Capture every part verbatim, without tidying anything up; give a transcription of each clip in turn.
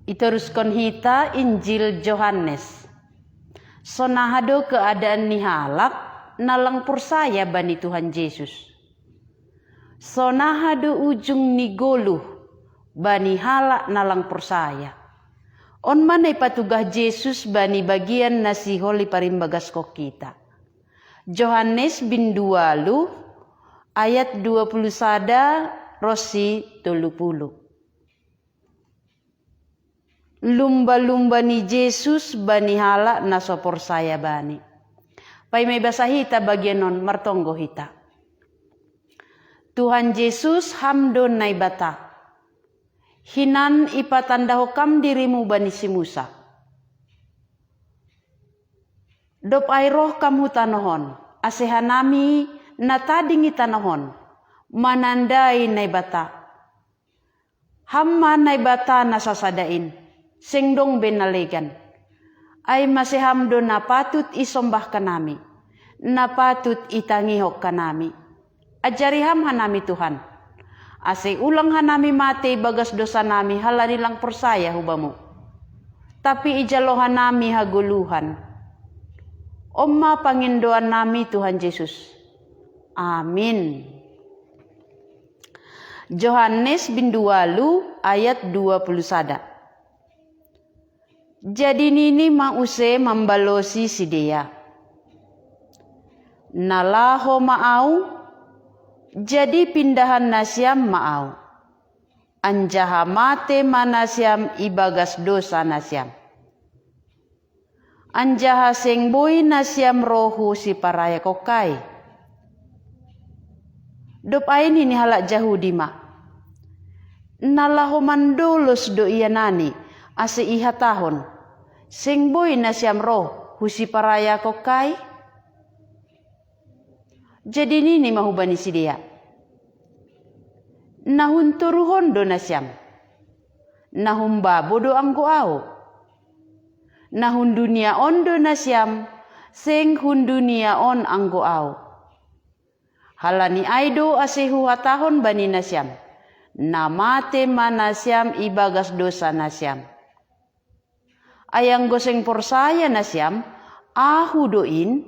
Itoruskon hita Injil Johannes. Sonaha do keadaan ni halak na lang porsaya bani Tuhan Jesus. Sonaha do ujung ni goluh bani halak na lang porsaya. On ma na ipatugah Jesus bani bagian na sihol iparimbagaskon hita. Johannes bindualu ayat dua puluh sada ronsi tolu puluh. Lumba-lumba ni Jesus bani halak na so porsaya bani. Paima ibasa hita bagian on, martonggo hita. Tuhan Jesus, Ham do Naibata. Hinan ipatandahon Ham dirimu bani si Musa. Dob ai roh Ham hu tanoh on, ase hanami na tading i tanoh on, manandai Naibata. Ham ma Naibata na sasada in, seng dong be na legan. Ai mase Ham do na patut isombah hanami, na patut itangihon hanami. Ajari Ham hanami Tuhan, ase ulang hanami mate ibagas dosanami halani lang porsaya hu Bamu. Tapi ijalo hanami hagoluhan. On ma pangindoannami Tuhan Jesus. Amin. Johannes bindualu ayat dua puluh sada. Jadi nini ma use mambalosi sidea. Na laho ma Au, jadi pindahan nasiam ma Au. Anjaha mate ma nasiam ibagas dosa nasiam. Anjaha seng boi nasiam roh hu siparayakon ai. Dob ai nini halak Jahudi ma. Na laho mandolos do ia nani, ase ihatahon. Seng boi nasiam roh hu siparayakon ai. Jadi nini ma hubani sidea. Na hun toruh on do nasiam. Na hun babo do anggo Au. Na hun dunia on do nasiam, seng hun dunia on anggo Au. Halani ai do ase huhatahon bani nasiam. Na mate ma nasiam ibagas dosa nasiam. Ai anggo seng porsaya nasiam, Ahu do in,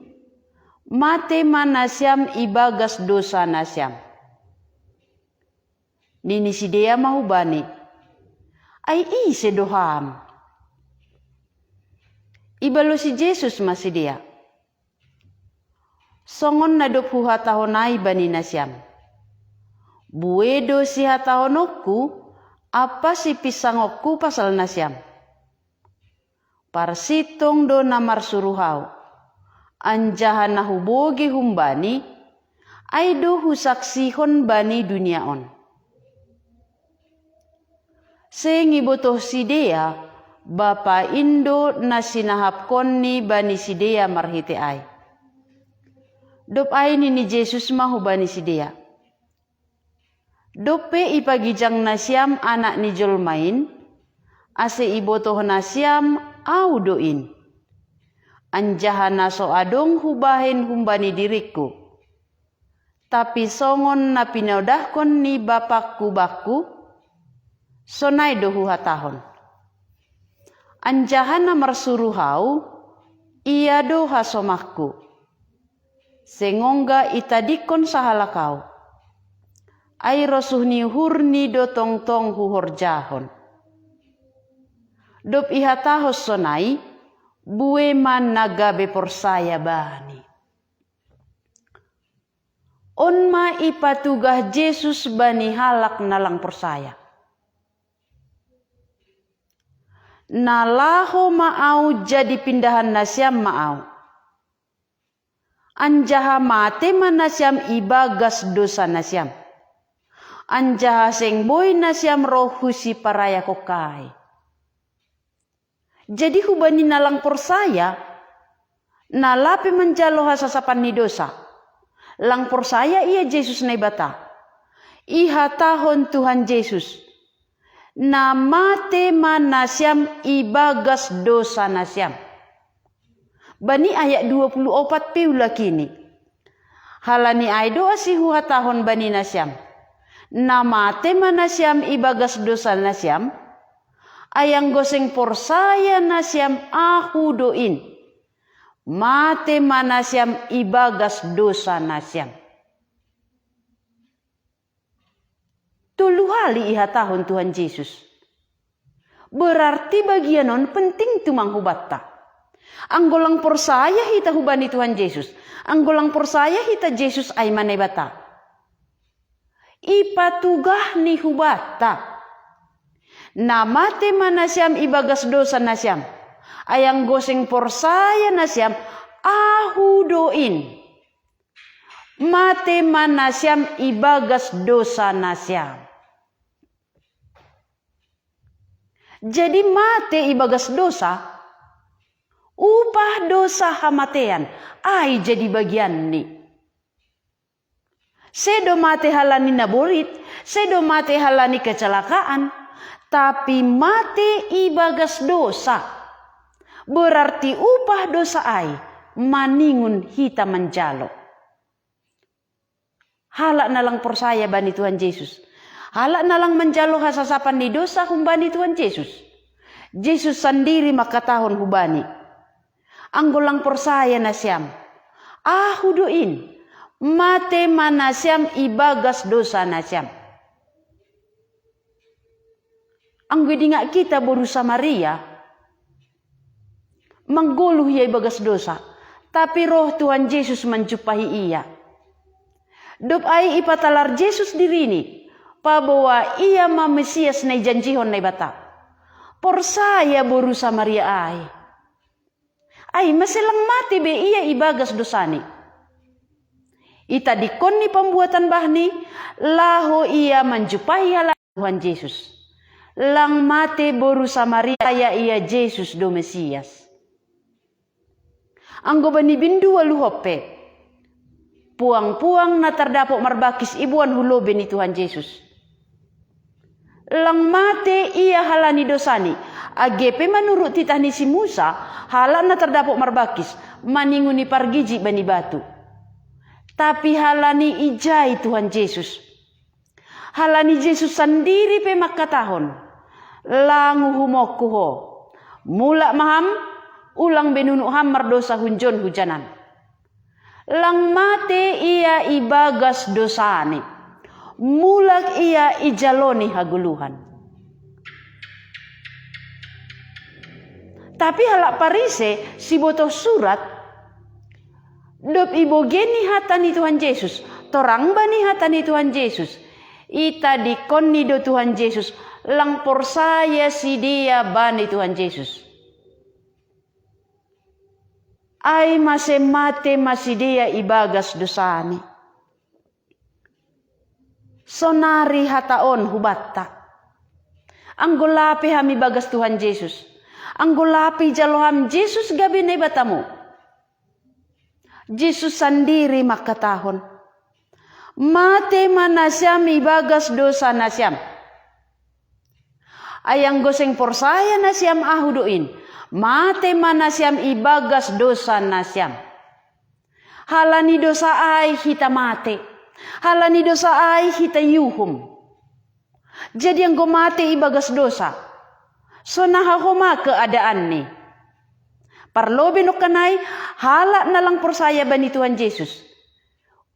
mate ma nasiam ibagas dosa nasiam. Nini sidea ma hubani. Ai ise do Ham? Ibalosi Jesus ma sidea. Songon na dob huhatahon ai bani nasiam. Bue do sihatahononku, ampa sipinsangonku pasal nasiam. Parsintong do na marsuru Au. Anjaha na hubogei humbani, ai do husaksihon bani dunia on. Seng ibotoh sidea, Bapa in do na sinahapkonni bani sidea marhite ai. Dob ai nini Jesus ma hubani sidea. Dob pe ipagijang nasiam Anak ni jolma in, ase ibotoh nasiam Ahu do in. Anjaha na so adong hubahen humbani diringku. Tapi songon na pinaodahkon ni Bapangku bangku, sonai do huhatahon. Anjaha na marsuru Au, ia do hasomangku. Seng ongga itadingkon sahalak Au. Ai rosuh ni uhurni do tongtong huhorjahon. Dob ihatahon sonai, bue ma na gabe porsaya bani. On ma ipatugah Jesus bani halak na lang porsaya. Na laho ma Au jadi pindahan nasiam ma Au. Anjaha mate ma nasiam ibagas dosa nasiam. Anjaha seng boi nasiam roh hu siparayakon ai. Jadi hubani na lang porsaya, na lape manjalo hasasapan ni dosa. Lang porsaya ia Jesus Naibata. Ihatahon Tuhan Jesus. Na mate ma nasiam ibagas dosa nasiam. Bani ayat dua puluh opat pe ulakini. Halani ai do ase huhatahon bani nasiam. Na mate ma nasiam ibagas dosa nasiam. Ai anggo seng porsaya nasiam Ahu do in, mate ma nasiam ibagas dosa nasiam. Tolu hali ihatahon Tuhan Jesus. Berarti bagian on penting tumang hubanta. Anggo lang porsaya hita hubani Tuhan Jesus, anggo lang porsaya hita Jesus ai ma Naibata, ipatugah ni hubanta. Na mate ma nasiam ibagas dosa nasiam. Ai anggo seng porsaya nasiam, Ahu do in. Mate ma nasiam ibagas dosa nasiam. Jadi mate ibagas dosa, upah dosa hamatean, ai jadi bagianni. Sedo mate halani naborit, sedo mate halani kecelakaan, tapi mate ibagas dosa. Berarti upah dosa ai maningon hita manjalo. Halak na lang porsaya bani Tuhan Jesus, halak na lang manjalo hasasapan ni dosa humbani Tuhan Jesus, Jesus sandiri mangkatahon hubani, anggo lang porsaya nasiam, Ahu do in, mate ma nasiam ibagas dosa nasiam. Anggo idingak kita boru Samaria, manggoluh ia ibagas dosa, tapi roh Tuhan Jesus manjumpahi ia. Dob ai ipatalar Jesus dirini, paboa ia ma Mesias na ijanjihon Naibata. Porsaya boru Samaria ai. Ai mase lang mate be ia ibagas dosani. Itadingkon ni pambuatan bahni, laho ia manjumpahi halak Tuhan Jesus. Lang mate boru Samaria ia Jesus do Mesias. Anggo bani bindu ualuhon pe, puang-puang na tardapot marbangkis iboan hu lobei ni Tuhan Jesus. Lang mate ia halani dosani, age pe manurut titah ni si Musa, halak na tardapot marbangkis, maningon ipargijik bani batu. Tapi halani ijai Tuhan Jesus. Halani Jesus sandiri pe mangkatahon, lang uhumongku ho. Mulak ma ham, ulang be nunuk ham mardosa hunjon hujanan. Lang mate ia ibagas dosani. Mulak ia ijaloni hagoluhan. Tapi halak Parise, sibotoh surat, dob ibogei ni hata ni Tuhan Jesus, torang bani hata ni Tuhan Jesus, itadingkon ni do Tuhan Jesus, lang porsaya sidea bani Tuhan Jesus. Ai mase mate ma sidea ibagas dosani. Sonari hata on hubanta. Anggo lape ham ibagas Tuhan Jesus, anggo lape ijalo ham Jesus gabe Naibatamu, Jesus sandiri mangkatahon, mate ma nasiam ibagas dosa nasiam. Ai anggo seng porsaya nasiam Ahu do in, mate ma nasiam ibagas dosa nasiam. Halani dosa ai hita mate. Halani dosa ai hita iuhum. Jadi anggo mate ibagas dosa, sonaha ho ma keadaanni. Parlobei nongkan ai, halak na lang porsaya bani Tuhan Jesus,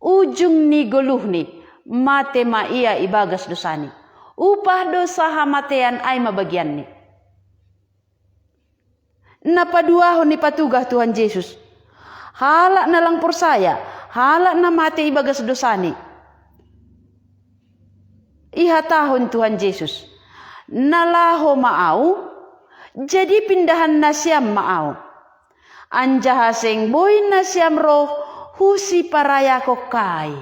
ujung ni goluhni, mate ma ia ibagas dosani. Upah dosa hamatean ai ma bagianni. Na paduahon ipatugah Tuhan Jesus, halak na lang porsaya, halak na mate ibagas dosani, ihatahon Tuhan Jesus, na laho ma Ahu, jadi pindahan nasiam ma Ahu. Anjaha seng boi nasiam roh hu siparayakon kai.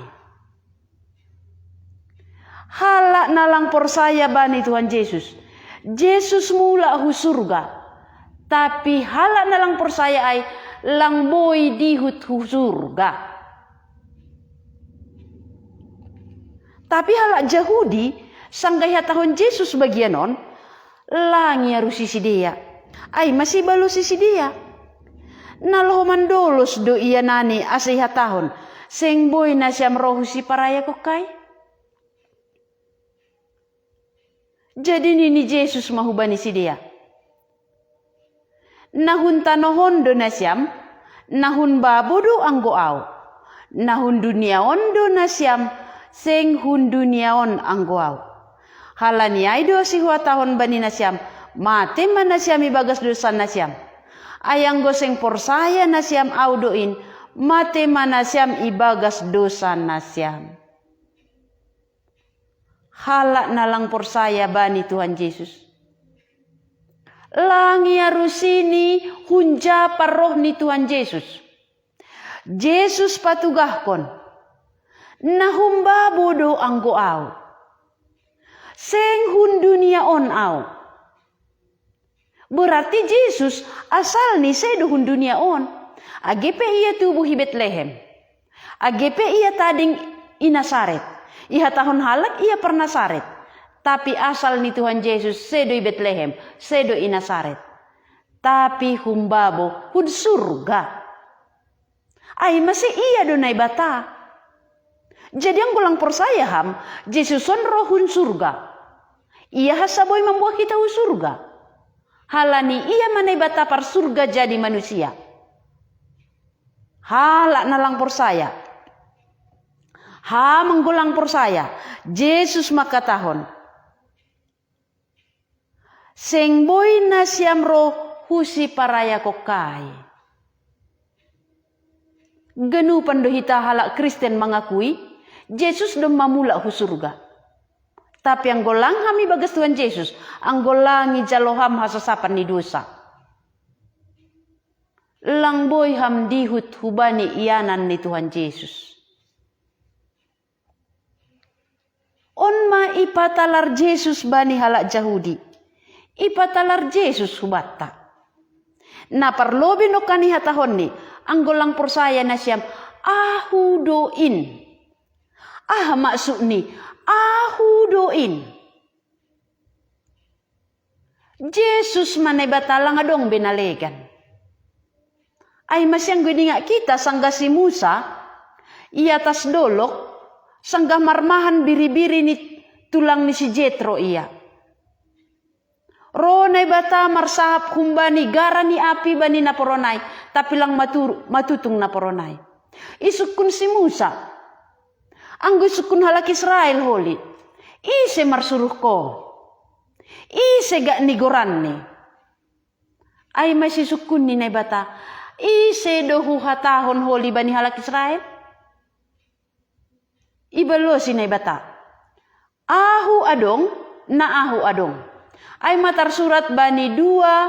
Halak na lang porsaya bani Tuhan Jesus, Jesus mulak hu surga. Tapi halak na lang porsaya ai lang boi dihut hu surga. Tapi halak Jahudi, sanggah ihatahon Jesus bagian on, lang iarusi sidea. Ai mase ibalosi sidea, na laho mandolos do ia nani asa ihatahon, seng boi nasiam roh hu siparayakon kai. Jadi nini Jesus ma hubani sidea, Na hun tanoh on do nasiam, na hun babo do anggo au. Na hun dunia on do nasiam, seng hun dunia on anggo au. Halani ai do sihuatahon bani nasiam, mate ma nasiam ibagas dosa nasiam. Ai anggo seng porsaya nasiam au do in, mate ma nasiam ibagas dosa nasiam. Halak na lang porsaya bani Tuhan Jesus, lang iarusini hunja parroh ni Tuhan Jesus. Jesus patugahkon, na hun babo do anggo au. Seng hun dunia on au. Berarti Jesus asalni sedo hun dunia on. Age pe ia tubuh i Betlehem. Age pe ia tading i Nasaret. Ihatahon halak ia parnasaret. Tapi asal ni Tuhan Jesus sedo i Betlehem, sedo i Nasaret. Tapi hun babo, hun surga. Ai mase ia do Naibata. Jadi anggo lang porsaya ham, Jesus on ro hun surga. Ia hansa boi mamboan hita hu surga. Halani ia ma Naibata parsurga jadi manusia. Halak na lang porsaya. Ham anggo lang porsaya, Jesus mangkatahon, seng boi nasiam ro hu siparayakon ai. Ganupan do hita halak Kristen mangakui, Jesus domma mulak hu surga. Tapi anggo lang ham ibagas Tuhan Jesus, anggo lang ijalo ham hasasapan ni dosa, lang boi ham dihut hubani ianan ni Tuhan Jesus. On ma ipatalar Jesus bani halak Jahudi. Ipatalar Jesus hubanta. Na parlobei nongkan ihatahonni, anggo lang porsaya nasiam, ahu do in. Aha maksudni, ahu do in? Jesus ma Naibata, lang adong be na legan. Ai mase anggo idingat hita sanggah si Musa i atas dolok, sanggah marmahan biribiri ni tulang ni si Jetro ia. Ro Naibata marsahap humbani gara ni api bani naporon ai, tapi lang matutung naporon ai. Isungkun si Musa, anggo isungkun halak Israel holi, ise marsuruh ho? Ise gak ni goranni? Ai mase isungkun ni Naibata, ise do huhatahon holi bani halak Israel? Ibalosi Naibata, ahu adong, na ahu adong. Ai ma tarsurat bani dua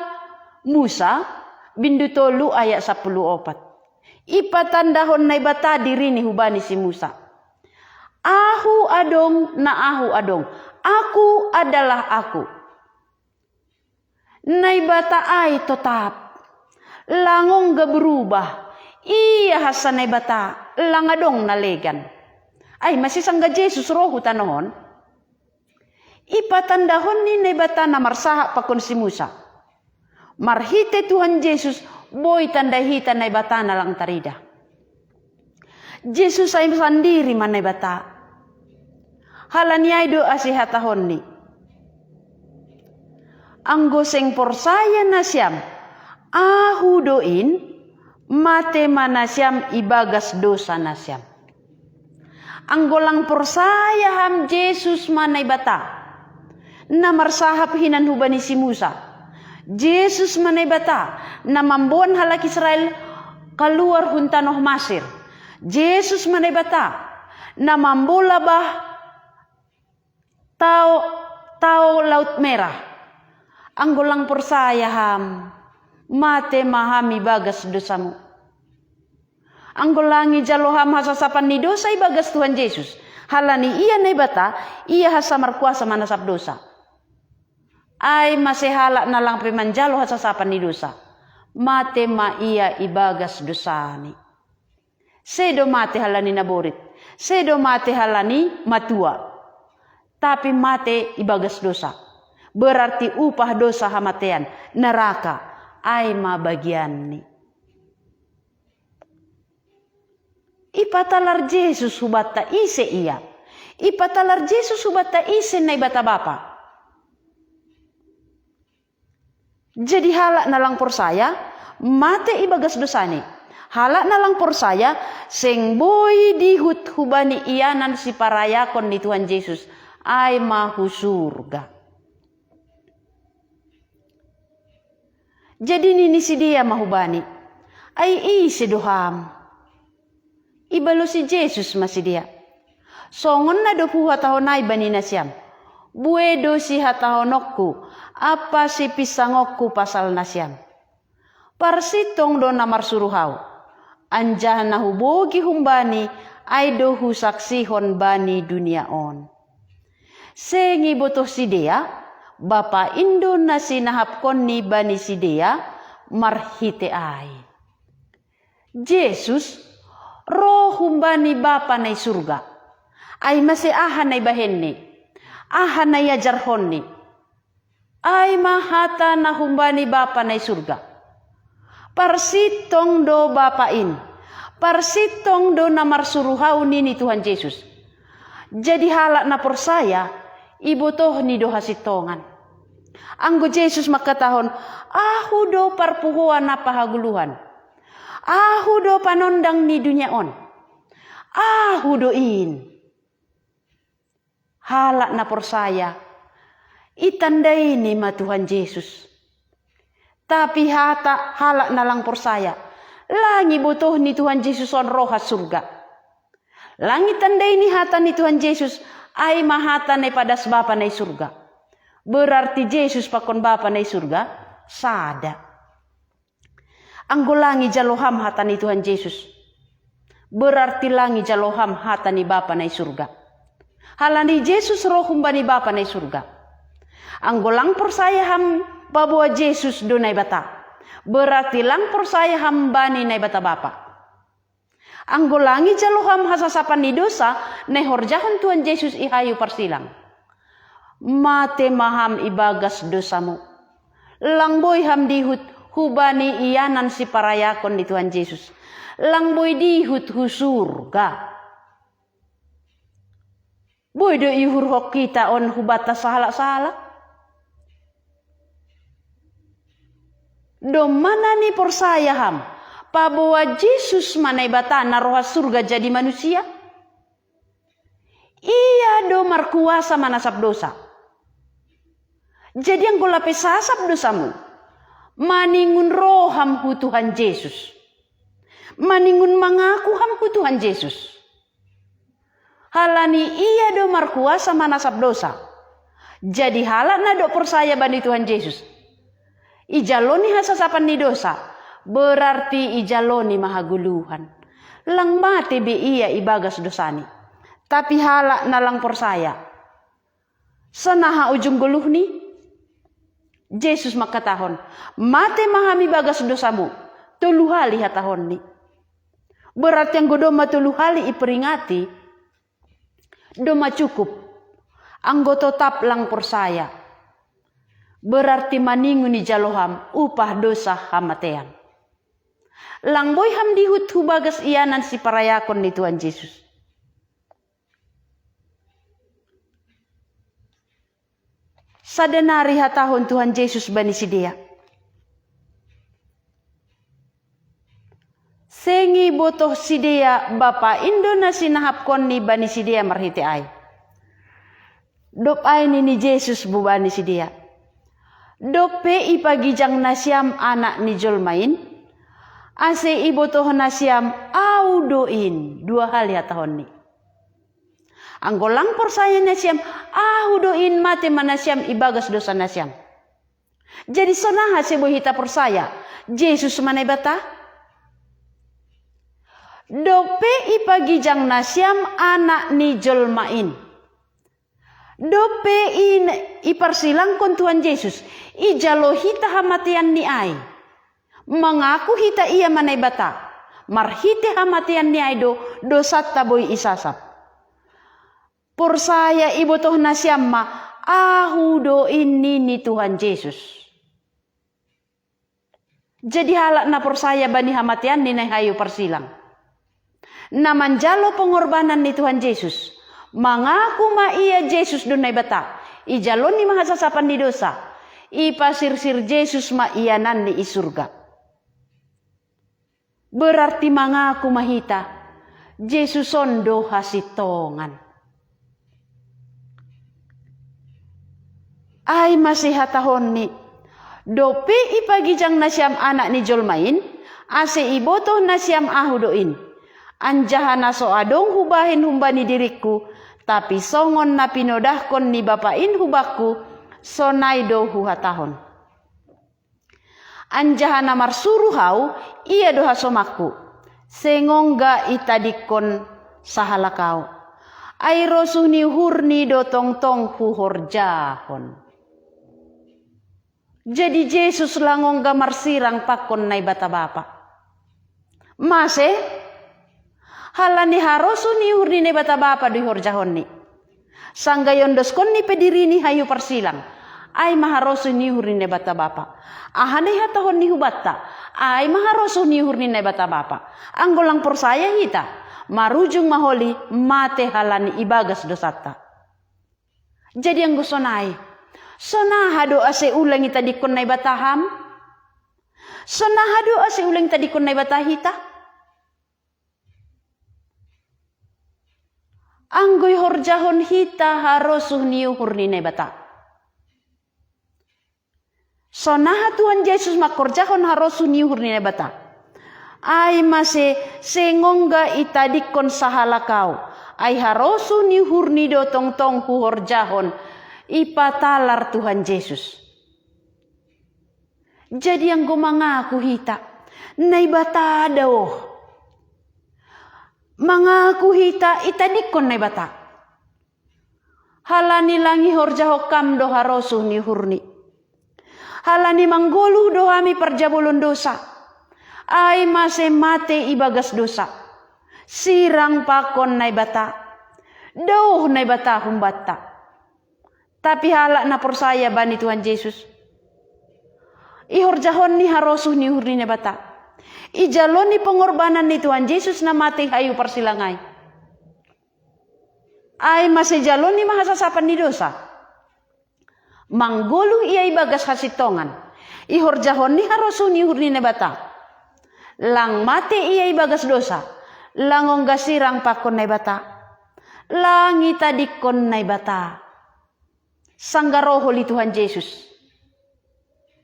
Musa, bindu tolu ayat sapuluh opat. Ipatandahon Naibata dirini hubani si Musa. Ahu adong, na ahu adong. Aku adalah aku. Naibata ai totap. Lang ongga berubah. Ia hansa Naibata, lang adong na legan. Ai mase sanggah Jesus ro hu tanoh on, ipatandahon ni Naibata na marsahap pakon si Musa. Marhite Tuhan Jesus, boi tanda hita Naibata na lang tarida. Jesus ai sandiri ma Naibata. Halani ai do ase hatahonni, anggo seng porsaya nasiam, ahu do in, mate ma nasiam ibagas dosa nasiam. Anggo lang porsaya ham, Jesus ma Naibata na marsahap hinan hubani si Musa. Jesus ma Naibata na mamboan halak Israel kaluar hun tanoh Masir. Jesus ma Naibata na mambola bah tao, tao Laut Merah. Anggo lang porsaya ham, mate ma ham ibagas dosamu. Anggo lang ijalo ham hasasapan ni dosa ibagas Tuhan Jesus, halani ia Naibata, ia hansa markuasa manasap dosa. Ai mase halak na lang pe manjalo hasasapan ni dosa, mate ma ia ibagas dosani. Sedo mate halani naborit, sedo mate halani matua, tapi mate ibagas dosa. Berarti upah dosa hamatean, neraka, ai ma bagianni. Ipatalar Jesus hubanta ise ia. Ipatalar Jesus hubanta ise Naibata Bapa. Jadi halak na lang porsaya, mate ibagas dosani. Halak na lang porsaya, seng boi dihut hubani ianan siparayakon ni Tuhan Jesus, ai ma hu surga. Jadi nini sidea ma hubani, ai ise do ham? Ibalosi Jesus ma sidea, songon na dob huhatahon ai bani nasiam, bue do sihatahononku ampa sipinsangokku pasal nasiam. Parsintong do na marsuru hau, anjaha na hubogei humbani ai do husaksihon bani dunia on. Seng ibotoh sidea, Bapa in do na sinahapkonni bani sidea marhite ai. Jesus roh humbani Bapa na i surga. Ai mase aha na ibahenni? Aha na iajarhonni? Ai ma hata na humbani Bapa na i surga. Parsintong do Bapa in. Parsintong do na marsuru hau nini Tuhan Jesus. Jadi halak na porsaya, ibotohni do hasintongan. Anggo Jesus mangkatahon, ahu do parpuhoan ampa hagoluhan. Ahu do panondang ni dunia on. Ahu do in. Halak na porsaya, itandaini ma Tuhan Jesus. Tapi hata halak na lang porsaya, lang ibotohni Tuhan Jesus on roh ha surga. Lang itandaini hata ni Tuhan Jesus, ai ma hata na ipadas Bapa na i surga. Berarti Jesus pakon Bapa na i surga, sada. Anggo lang ijalo ham hata ni Tuhan Jesus, berarti lang ijalo ham hata ni Bapa na i surga. Halani Jesus roh humbani Bapa na i surga. Anggo lang porsaya ham paboa Jesus do Naibata, berarti lang porsaya ham bani Naibata Bapa. Anggo lang ijalo ham hasasapan ni dosa na ihorjahon Tuhan Jesus i hayu parsilang, mate ma ham ibagas dosamu. Lang boi ham dihut hubani ianan siparayakon ni Tuhan Jesus. Lang boi dihut hu surga. Boi do iuhurhon hita on hubanta sahalak-sahalak? Domma na niporsaya ham, paboa Jesus ma Naibata na roha surga jadi manusia? Ia do markuasa manasap dosa. Jadi anggo lape sasap dosamu, maningon roham hu Tuhan Jesus. Maningon mangaku ham hu Tuhan Jesus. Halani ia do markuasa manasap dosa. Jadi halak na dok porsaya bani Tuhan Jesus, ijaloni hasasapan ni dosa, berarti ijaloni ma hagoluhan. Lang mate be ia ibagas dosani. Tapi halak na lang porsaya, sonaha ujung goluhni? Jesus mangkatahon, mate ma ham ibagas dosamu, tolu hali hatahonni. Berarti anggo domma tolu hali iperingati, domma cukup. Anggo totap lang porsaya, berarti maningon ijalo ham upah dosa hamatean. Lang boi ham dihut hu bagas ianan siparayakon ni Tuhan Jesus. Sada nari hatahon Tuhan Jesus bani sidea, seng ibotoh sidea Bapa in do na sinahapkonni bani sidea marhite ai. Dob ai nini Jesus bubani sidea, dob pe ipagijang nasiam Anak ni jolma in, ase ibotoh nasiam Ahu do in, dua hali hatahonni. Anggo lang porsaya nasiam, Ahu do in, mate ma nasiam ibagas dosa nasiam. Jadi sonaha se boi hita porsaya, Jesus ma Naibata? Dob pe ipagijang nasiam Anak ni jolma in, dob pe in iparsilangkon Tuhan Jesus, ijalo hita hamateanni ai, mangaku hita ia ma Naibata, marhite hamateanni ai do dosanta boi isasap. Porsaya ibotoh nasiam ma, Ahu do in, nini Tuhan Jesus. Jadi halak na porsaya bani hamateanni na i hayu parsilang, na manjalo pengorbanan ni Tuhan Jesus, mangaku ma ia Jesus do Naibata, ijaloni ma hasasapan ni dosa, Ipasirsir Jesus ma iananni i surga. Berarti mangaku ma hita, Jesus on do hasintongan. Ai ma sihatahonni, dope ipagijang nasiam Anak ni jolma in, ase ibotoh nasiam Ahu do in. Anjaha na so adong hubahen humbani diringku, tapi songon na pinodahkon ni Bapa in hubakku, sonai do huhatahon. Anjaha na marsuru hau, ia do hasomangku. Sengongga itadingkon sahalak au. Ai rosuh ni uhurni do tongtong huhorjahon. Jadi Jesus langongga marsirang pakon Naibata Bapa. Mase? Halani harosuh ni uhur ni Naibata Bapa do ihorjahonni. Sanggah iondoskonni pe dirini hayu parsilang, ai ma harosuh ni uhur ni Naibata Bapa. Aha na ihatahon ni hubanta, ai ma harosuh ni uhur ni Naibata Bapa. Anggo lang porsaya hita, marujung ma holi mate halani ibagas dosanta. Jadi anggo sonai, sonaha do ase ulang itadingkon Naibata ham? Sonaha do ase ulang itadingkon Naibata hita? Anggo ihorjahon hita harosuh ni uhur ni Naibata. Sonaha Tuhan Jesus mangkorjahon harosuh ni uhur ni Naibata. Ai mase sengongga itadingkon sahalak au. Ai harosuh ni uhurni do tongtong huhorjahon. Ipatalar Tuhan Jesus. Jadi anggo mangaku hita, Naibata daoh. Mangaku hita itadingkon Naibata. Halani lang ihorjahon kam do harosuh ni uhurni. Halani manggoluh do hami parjabolon dosa. Ai mase mate ibagas dosa. Sirang pakon Naibata. Daoh Naibata humbanta. Tapi halak na porsaya bani Tuhan Jesus, ihorjahonni harosuh ni uhur ni Naibata. Ijaloni pengorbanan ni Tuhan Jesus na mate hayu parsilang ai. Ai mase jaloni ma hasasapan ni dosa. Manggoluh ia ibagas hasintongan. Ihorjahonni harosuh ni uhur ni Naibata. Lang mate ia ibagas dosa. Lang ongga sirang pakon Naibata. Lang itadingkon Naibata. Sanggah roh oli Tuhan Jesus,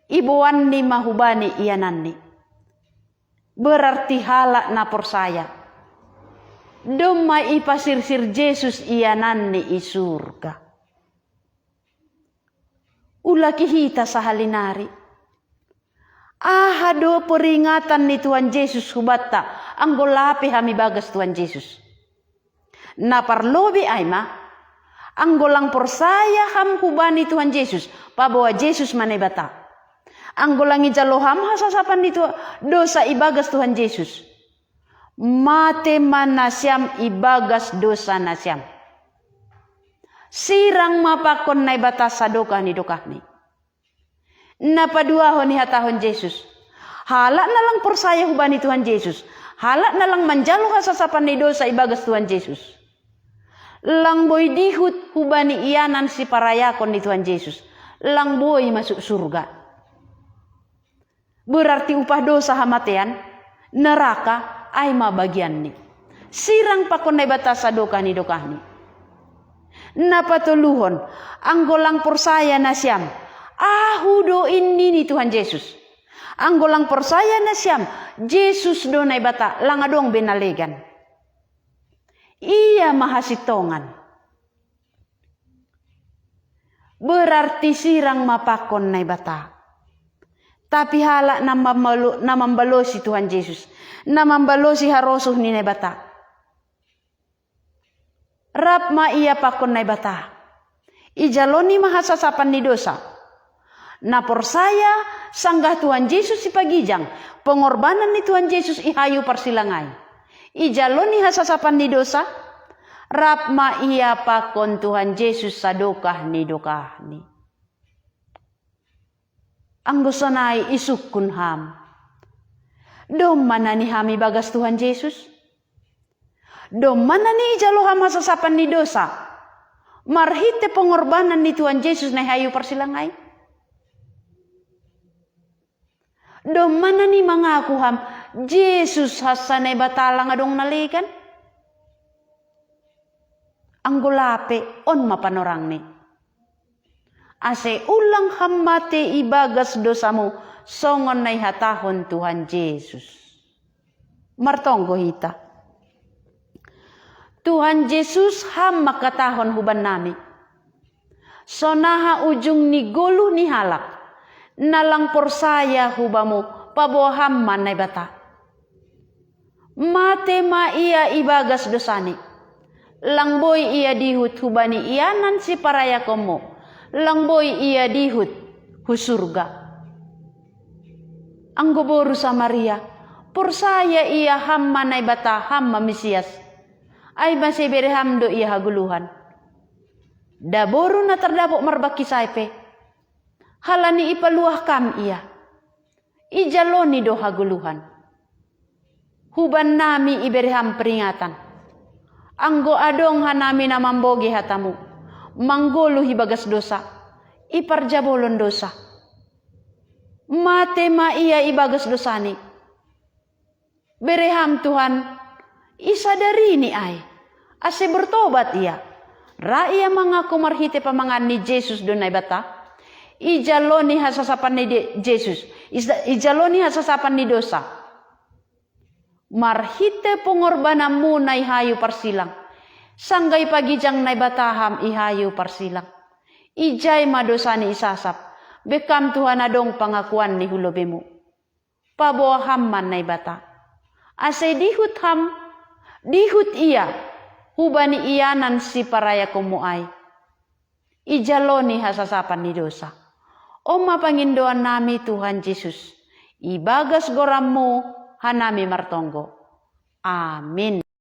iboanni ma hubani iananni. Berarti halak na porsaya, domma ipasirsir Jesus iananni i surga. Ulaki hita sahali nari. Aha do peringatan ni Tuhan Jesus hubanta, anggo lape hami bagas Tuhan Jesus? Na parlobei ai ma, anggo lang porsaya ham hubani Tuhan Jesus, paboa Jesus ma Naibata. Anggo lang ijalo ham hasasapan ni Tuhan, dosa ibagas Tuhan Jesus, mate ma nasiam ibagas dosa nasiam. Sirang ma pakon Naibata sadokah ni dokahni. Na paduahon ihatahon Jesus, halak na lang porsaya hubani Tuhan Jesus, halak na lang manjalo hasasapan ni dosa ibagas Tuhan Jesus, lang boi dihut hubani ianan siparayakon ni Tuhan Jesus, lang boi masuk surga. Berarti upah dosa hamatean, neraka, ai ma bagianni. Sirang pakon Naibata sadokah ni dokahni. Na patoluhon, anggo lang porsaya nasiam, Ahu do in, nini Tuhan Jesus. Anggo lang porsaya nasiam, Jesus do Naibata, lang adong be na legan. Ia ma hasintongan. Berarti sirang ma pakon Naibata. Tapi halak na mambalo-, na mambalosi Tuhan Jesus, na mambalosi harosuh ni Naibata, rap ma ia pakon Naibata. Ijaloni ma hasasapan ni dosa. Na porsaya, sanggah Tuhan Jesus ipagijang, pengorbanan ni Tuhan Jesus i hayu parsilang ai, ijaloni hasasapan ni dosa, rap ma ia pakon Tuhan Jesus sadokah ni dokahni. Anggo sonai isungkun ham, domma na nihami bagas Tuhan Jesus? Domma na niijalo ham hasasapan ni dosa marhite pengorbanan ni Tuhan Jesus na i hayu parsilang ai? Domma na nimangaku ham, Jesus hansa Naibata lang adong na legan? Anggo lape, on ma panorangni. Ase ulang ham mate ibagas dosamu, songon na ihatahon Tuhan Jesus. Martonggo hita. Tuhan Jesus, ham mangkatahon hubannami: Sonaha ujung ni goluh ni halak, na lang porsaya hubamu, paboa ham ma Naibata. Mate ma ia ibagas dosani. Lang boi ia dihut hubani ianan siparayakonmu, lang boi ia dihut hu surga. Anggo boru Samaria, porsaya ia ham ma Naibata, ham ma Mesias. Ai mase ibere ham do ia hagoluhan. Nda boru na tardapot marbangkis ai pe, halani ipaluah kam ia. Ijaloni do hagoluhan. Hubannami ibere ham peringatan. Anggo adong hanami na mambogei hatamu, manggoluh ibagas dosa, iparjabolon dosa. Mate ma ia ibagas dosani. Bere ham Tuhan, isadarini ai, ase bertobat ia. Ra ia mangaku marhite pamangan ni Jesus do Naibata. Ijaloni hasasapan ni de-, Jesus. Ija-, ijaloni hasasapan ni dosa. Marhite pengorbananmu na i hayu parsilang. Sanggah ipagijang Naibata ham i hayu parsilang. Ijai ma dosani isasap. Bekam Tuhan adong pangakuan ni hu lobemu. Paboa ham ma Naibata. Ase dihut ham, dihut ia, hubani ianan siparayakonmu ai. Ijaloni hasasapan ni dosa. On ma pangindoannami Tuhan Jesus. Ibagas goranmu hanami martonggo. Amin.